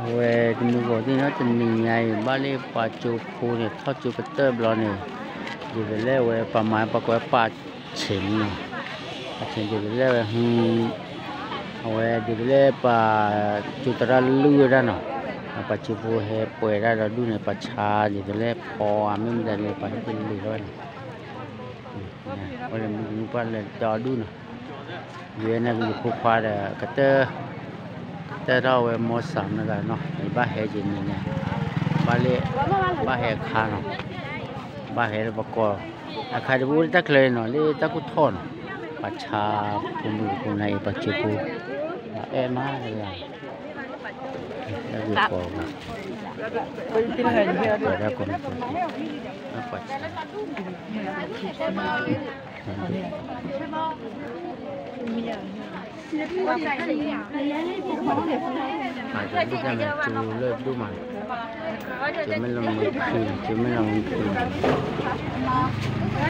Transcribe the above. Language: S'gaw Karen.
အဝဲတမုၢ်ဂီၤသ့ၣ်နီၣ်တနံၤညါအံၤ ဘၣ်လၢပှၤကၠိဖိန့ၣ် ထီၣ်ကၠိကတၢၢ်ဘျီန့ၣ် ဒ်သိးလၢအဝဲပှၤမၤပှၤကိးဝဲပာ်ဆဲးန့ၣ်, ပာ်ဆဲးဒ်သိးလၢဝဲ အဝဲဒ်သိးလၢပှၤကၠိသရၣ်လုၢ်ဝဲဒၣ်နီၤ, ပှၤကၠိဖိဟဲပှဲၤဒၣ်ဒီးဒူၣ်န့ၣ် ပှၤဆါဒ်သိးလၢဖီအီၤ မ့ၢ်မတၤန့ၣ် ပှၤဟဲက့ၤလံၤထီၣ်ဝဲန့ၣ် ဝဲမုၢ်ပှၢ်လဲၤတၢ်အီၣ်ဒူၣ်နီၤ, ယဲန့ၣ်ကယဖိခွါဒီး ကတၢၢ်, ကတၢၢ်ထီၣ်ဝဲမီၢ်စၢ်မတၤနီၤ ယဘၣ်ဟဲက့ၤန့ၣ်န့ၣ်, ဘၣ်လၢ, ဘၣ်ဟဲအခါနီၤ, ဘၣ်ဟဲလၢပကိး, အခါဒ်ပအိၣ်လၢတၢ်ချၢန့ၣ်နီၤ လၢတၢ်ကူၣ်ထီၣ်နီၤ, ပှၤဆါဖိမုၣ်ဖိနၤအံၤ ပှၤကၠိဖိ, အဲၣ်မးတဂၤ တၢ်ဂ့ၢ်ကီမး, ပှၤဒၣ်ကိးမုၢ်ကိးသ့, ပှၤဆါ, ပှၤကၠိလၢဒိၣ်မး, ကၠိမ့ၢ်လၢမုၢ်ခံန့ၣ် ကၠိမ့ၢ်လၢမုၢ်ခံန့ၣ်